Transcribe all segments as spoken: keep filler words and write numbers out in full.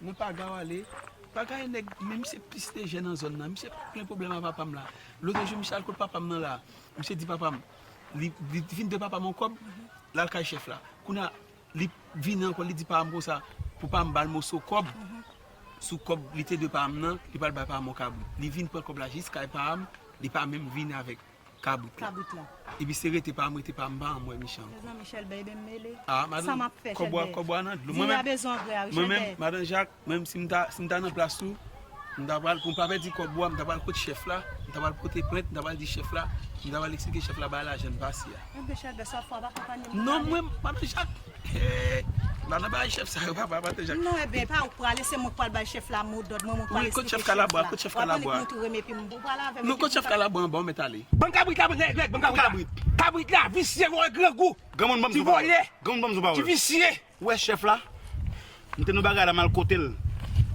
Mwen pa gaw ale. Pa gaye nèg, men misye plis te jèn nan zòn nan. Misye pa gen pwoblèm a papa m la. Lòt jou, misye al kot papa m nan la. Misye di papa m, li, li fin de papa m yon kòb, l al kay chèf la. Kounye a, li vini ankò, li di papa m konsa, pou papa m ba l moso kòb. Sou kòb li te de papa m nan, li pral bay papa m yon kabrit. Li vin pran kòb la jis kay papa m, li pa menm vini avèk kabrit la. Kabrit la. Epi se rete pa m, rete pa m, pa m wè Michel ankò. Mezanmi, Chèlbè, ebyen m mele. Ah, madan, sa m ap fè, kòb ou a, Chèlbè? Kòb ou a nan dlo. Mwen menm, mwen menm, madan Jak, mwen menm, si m ta, si m ta nan plas ou, m ta pral, pou m pa pèdi kòb ou a, m ta pral kot chèf la, m ta pral pote plent, m ta pral di chèf la, m ta pral eksplike chèf la bagay lajan n pase a. Ebyen, Chèlbè, sa fwa pa konpanye m. Non, mwen, madan Jak, eh, m pa nan bagay chèf sa yo, papa, madan Jak. Non, ebyen, pa ou k prale, se mwen k pral bay chèf la mo dòd, mwen, mwen k pral eksplike chèf la. Wi, kot chèf Kalabwa, kot chèf Kalabwa? Ou ap annik mwen tou renmen epi m, ou prale avè m. Non, kot chèf Kalabwa anba, ou mèt ale. Ban m kabrit la, nèg, nèg, ban m kabrit la. Kabrit la, visye, vòlè, grangou. Granmoun, ban m di yon pawòl. Ti vòlè. Granmoun, ban m di yon pawòl. Ti visye. Ou wè chèf la? M te nan bagay la, m al kote l.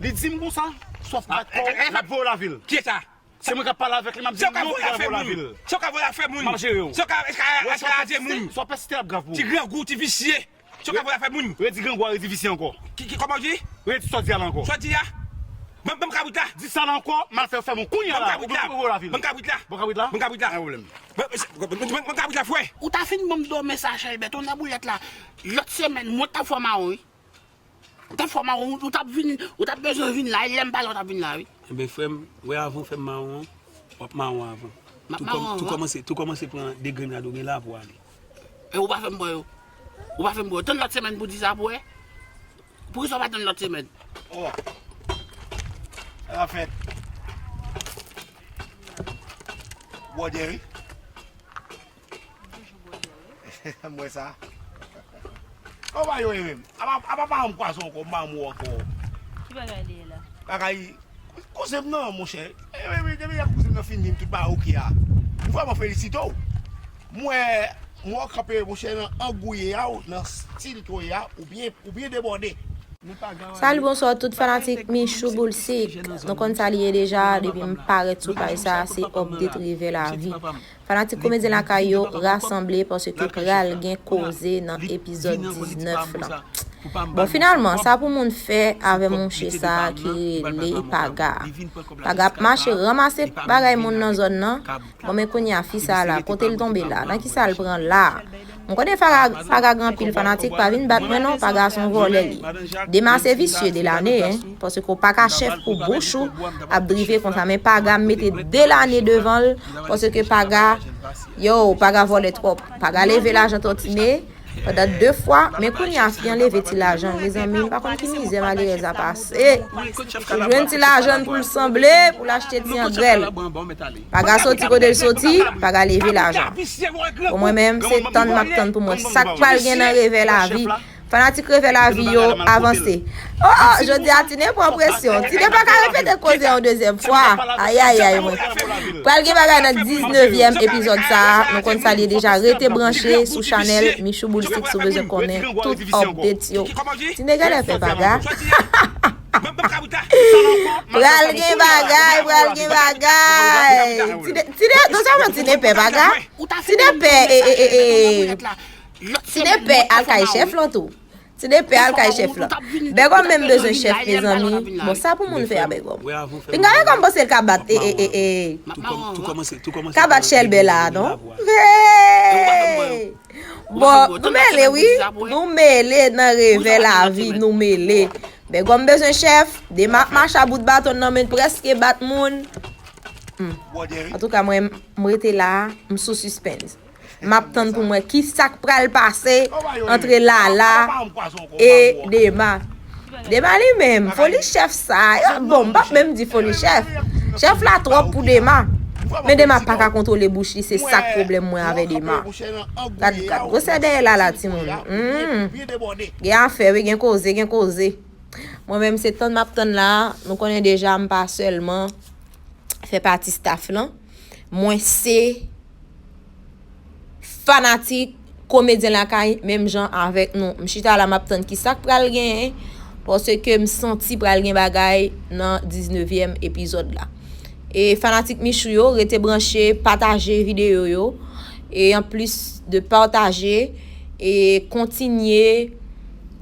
Li di m konsa, sòf bat kò w, l ap voye w lavil. Kiyès sa? Se mwen k ap pale avèk li, m ap di l non, pou l voye w lavil. Se w k ap vòlè afè moun. M ap jere w. Se w k ap eskalade moun. Sa w pèsiste l ap grav pou ou. Ti grangou, ti visye. Se w k ap vòlè afè moun. Redi grangou a, redi visye ankò. Ki, ki, kòman w di? Redi sa w di a la ankò. Sa w di a? Ban, ban m kabrit la. Di sa la ankò, m al fè w fèmen kounye a la. Ban m kabrit la. Ou voye w lavil. Ban m kabrit la. Ban kabrit la. Ban kabrit la. Pa gen pwoblèm. Ban, ban, ban, ban kabrit la, frè. Ou ta fin ban m do mesaj, Chèlbè, tonnè boulèt la. Lòt semèn, mwen t ap fè w mawon, wi. Ou t ap fè w mawon, ou t ap vin, ou t ap bezwen vin la, e lè m pale w t ap vin la, wi. Enben, frè m, wè avan w fè m mawon, w ap mawon avan. M ap mawon avan. Tou kòm-, tou kòmanse, tou kòmanse pran de grenn rad ou gen la pou w ale. E ou pa fè m pran yo. Ou pa fè m pran yo. Tann lòt semèn pou di sa pou wè. Poukisa w pa tann lòt semèn? Oh. Sa fèt. Bwòdè, wi. M wè sa. Kòman yo ye menm? Apa, apa pa yon pwazon ankò, m pa yon mo ankò. Ki bagay li ye la? Bagay, kouzen m nan, monchè. E, e, e, depi yè kouzen m nan fin di m tout bagay oke a. M vrèman felisite w. M wè, m wè w kanpe, monchè, nan ang ou ye a, w, nan stil ke w ye a, ou byen, ou byen debòde. Salut, bonsoir tout fanatik Michou Boulsik. Nou konn sa li ye deja, depi m parèt sou paj sa, se update Revè Lavi. Fanatik Komedyen Lakay yo rasanble paske pral gen koze nan epizòd diznèf lan. Bon, finalman, sa pou moun fè avè mouche sa ki rele Paga. Paga ap mache ranmase bagay moun nan zòn nan. Bon, men kounye a, fi sa la, kote l tonbe la? Nan ki sa l pran la? M konnen Paga, Paga gen anpil fanatik, pa vin bat mwen non, Paga se yon vòlè li. Dema se visye de lane, en, paske w pa ka chèf pou bouch ou ap drive konsa, men Paga mete de lane devan l, paske Paga, yo, Paga vòlè twòp. Paga leve lajan Tòtine, pandan de fwa, men kounye a fi an leve ti lajan, mezanmi, m pa konn ki mizè malerèz la pase. Pou jwenn ti lajan pou l sanble, pou l achte ti angrèl. Paga soti kote l soti, Paga leve lajan. Pou mwen menm, se tann m ap tann pou m wè sa k pral gen nan Revè Lavi. Fanatik Revè Lavi yo, avanse. Oh, oh, jodi a, Tine pran presyon. Tine pa ka repete koze yon dezyèm fwa. Ayayay, mwen. Pral gen bagay nan diznèvyèm epizòd sa a. Nou konn sa li ye deja. Rete branche sou chanèl Michou Boulsik si w bezwen konnen tout update yo. Tine genlè pè Paga. Pral gen bagay, pral gen bagay. Tine, Tine, non sèlman Tine pè Paga. Tine pè, e, e, e, e. Tine pè al kay chèf lan tou. Tine pè al kay chèf lan. Bègòm menm bezwen chèf, mezanmi. Bon, sa pou moun fè a Bègòm? Pinga Bègòm panse l ka bat, e, e, e, e. Ka bat Chèlbè la, non? Hey! Bon, nou mele, wi. Nou mele nan Revè Lavi, nou mele. Bègòm bezwen chèf. Dema ap mache a bout baton nan men, prèske bat moun. Hmm. Antouka, mwen, m rete la, m sou sispens. M ap tann pou m wè ki sa k pral pase antre Lala e Dema. Dema li menm, foli chèf sa. Yo, bon, m p ap menm di foli chèf. Chèf la twòp pou Dema. Men Dema pa ka kontwole bouch li, se sa k pwoblèm mwen avè Dema. Gad, gad, gwosè dèyè Lala, timoun. Hmm. Gen afè, wi, gen koze, gen koze. Mwen menm, se tann m ap tann la, nou konnen deja, m pa sèlman fè pati staff lan. Mwen se fanatik Komedyen Lakay, menm jan avèk nou. M chita la, m ap tann ki sa k pral genyen, paske m santi pral gen bagay nan diznèvyèm epizòd la. E fanatik Michou yo, rete branche, pataje videyo yo. E anplis de pataje, e kontinye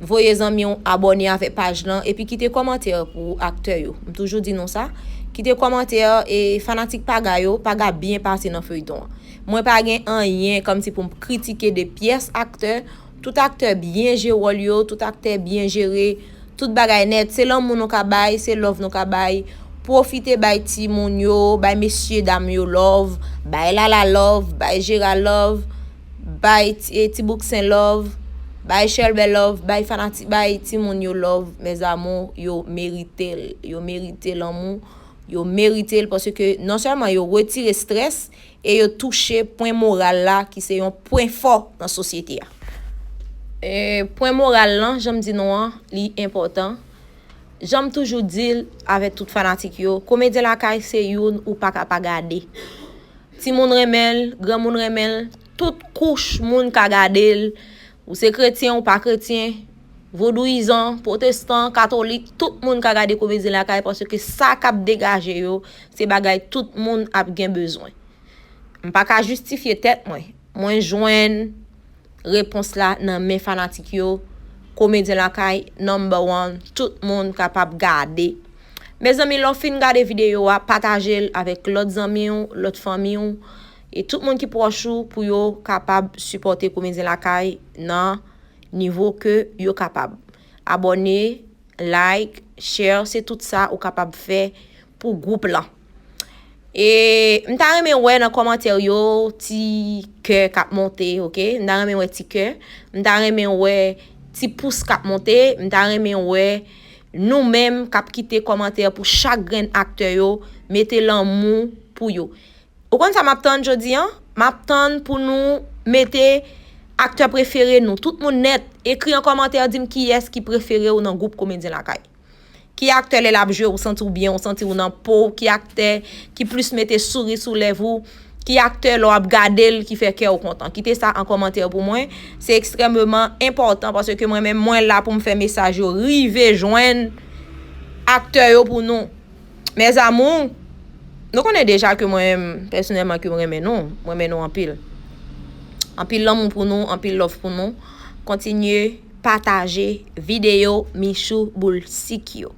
Voye zanmi w abòne avèk paj lan, epi kite kòmantè pou aktè yo. M toujou di nou sa. Kite kòmantè, e fanatik Paga yo, Paga byen pase nan feyton an. Mwen pa gen anyen kòmsi pou m kritike de pyès aktè. Tout aktè byen jwe wòl yo, tout aktè byen jere tout bagay nèt. Se lanmou nou ka bay, se love nou ka bay. Pwofite bay timoun yo, bay mesye dam yo love, bay Lala love, bay Jera love, bay ti, e, Ti Bouksen love, bay Chèlbè love, bay fanatik, bay timoun yo love, mes amours, yo merite l, yo merite lanmou, yo merite l paske non sèlman yo retire strès e yo touche pwen moral la ki se yon pwen fò nan sosyete a. E, pwen moral lan, jan m di nou an, li enpòtan. Jan m toujou di l avèk tout fanatik yo, Komedyen Lakay se youn ou pa ka pa gade. Timoun renmen l, granmoun renmen l, tout kouch moun ka gade l. Ou se kretyen, ou pa kretyen, vodouyizan, pwotestan, katolik, tout moun ka gade Komedyen Lakay paske sa k ap degaje yo, se bagay tout moun ap gen bezwen. M pa ka jistifye tèt mwen. Mwen jwenn repons la nan men fanatik yo. Komedyen Lakay, number one, tout moun kapab gade. Mezanmi, lè w fin gade videyo a, pataje l avèk lòt zanmi w, lòt fanmi w, e tout moun ki pwòch ou pou yo kapab sipòte Komedyen Lakay nan nivo ke yo kapab. Abòne, like, share, se tout sa ou kapab fè pou gwoup lan. E m ta renmen wè nan kòmantè yo ti kè k ap monte, oke? M ta renmen wè ti kè. M ta renmen wè ti pous k ap monte. M ta renmen wè nou menm k ap kite kòmantè pou chak grenn aktè yo, mete lanmou pou yo. Ou konn sa m ap tann jodi an? M ap tann pou nou mete aktè prefere nou. Tout moun nèt, ekri an kòmantè, di m kiyès ki prefere w nan gwoup Komedyen Lakay. Ki aktè lè l ap jwe ou santi w byen, ou santi w nan po w? Ki aktè ki plis mete souri sou lèv ou? Ki aktè lè w ap gade l ki fè kè w kontan? Kite sa an kòmantè pou mwen. Se ekstrèmeman enpòtan paske mwen menm mwen la pou m fè mesaj yo rive jwenn aktè yo pou nou. Mes amours, nou konnen deja ke mwen menm, pèsonèlman, ke mwen renmen nou. Mwen renmen nou anpil. Anpil lanmou pou nou, anpil love pou nou. Kontinye pataje videyo Michou Boul Sik yo.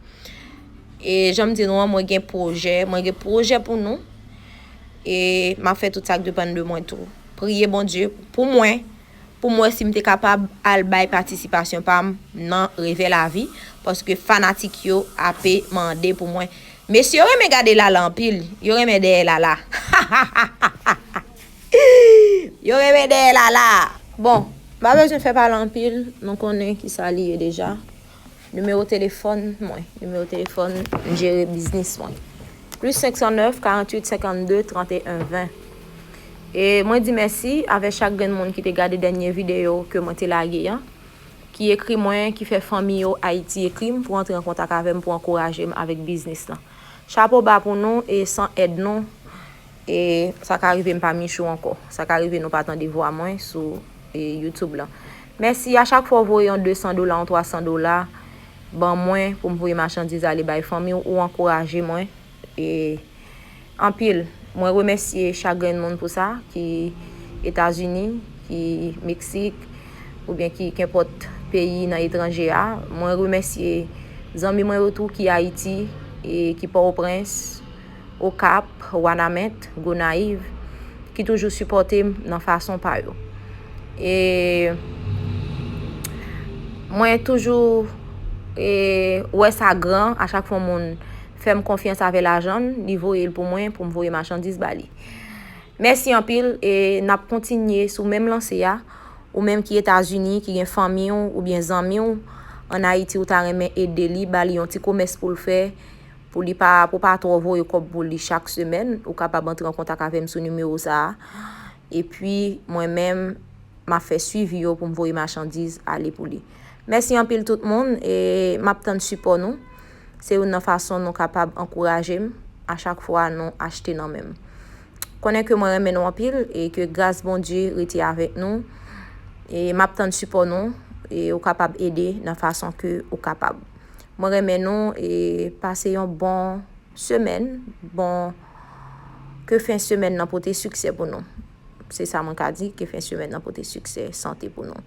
E jan m di nou an, mwen gen pwojè, mwen gen pwojè pou nou. E m ap fè tout sa k depann de mwen tou. Priye Bondye pou mwen, pou m wè si m te kapab al bay patisipasyon pa m nan Revè Lavi, paske fanatik yo ape mande pou mwen. Mesye yo renmen gade Lala anpil, yo renmen dèyè Lala. Yo renmen dèyè Lala. Bon, m pa bezwen fè pale anpil, nou konnen kisa li ye deja. Nimewo telefòn mwen, nimewo telefòn m jere biznis mwen. Plis senk san nèf, karanntuit, senkannde, trannteyen, ven. E mwen di mèsi avèk chak grenn moun ki te gade dènye videyo ke mwen te lage an, ki ekri mwen, ki fè fanmi yo Ayiti ekri m pou antre an kontak avè m, pou ankouraje m avèk biznis lan. Chapo ba pou nou, e san èd nou, e sa ka rive m pa Michou ankò. Sa ka rive nou pa tande vwa mwen sou, e, YouTube lan. Mèsi a chak fwa w voye yon de san dola, yon twa san dola ban mwen pou m voye machandiz ale bay fanmi w, ou ankouraje mwen, e, anpil. Mwen remèsye chak grenn moun pou sa, ki Etazini, ki Meksik, oubyen ki kenpòt peyi nan etranje a. Mwen remèsye zanmi mwen yo tou ki Ayiti, e ki Pòtoprens, Okap, Wanament, Gonayiv, ki toujou sipòte m nan fason pa yo. E mwen toujou, e, wè sa gran a chak fwa moun fè m konfyans avè lajan l, li voye l pou mwen, pou m voye machandiz ba li. Mèsi anpil, e n ap kontinye sou menm lanse a. Ou menm ki Etazini, ki gen fanmi w oubyen zanmi w ann Ayiti, ou ta renmen ede li, ba li yon ti komès pou l fè, pou li pa, pou pa twò voye kòb pou li chak semèn, ou kapab antre an kontak avè m sou nimewo sa a. Epi, mwen menm, m ap fè swivi yo pou m voye machandiz ale pou li. Mèsi anpil tout moun, e m ap tann sipò nou. Se youn nan fason nou kapab ankouraje m a chak fwa nou achte nan men m. Konnen ke mwen renmen nou anpil e ke gras Bondye rete avèk nou. E m ap tann sipò nou e ou kapab ede nan fason ke ou kapab. Mwen renmen nou e pase yon bon semèn, bon, ke fen semèn nan pote siksè pou nou. Se sa mwen ka di, ke fen semèn nan pote siksè, sante pou nou.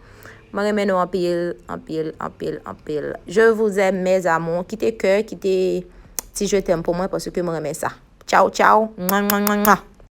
Mwen renmen nou anpil, anpil, anpil, anpil. Je vous aime, mes amours. Kite kè, kite ti je t'aime pou mwen, paske mwen renmen sa. Tchao, tchao. Mwa, mwa, mwa, mwa.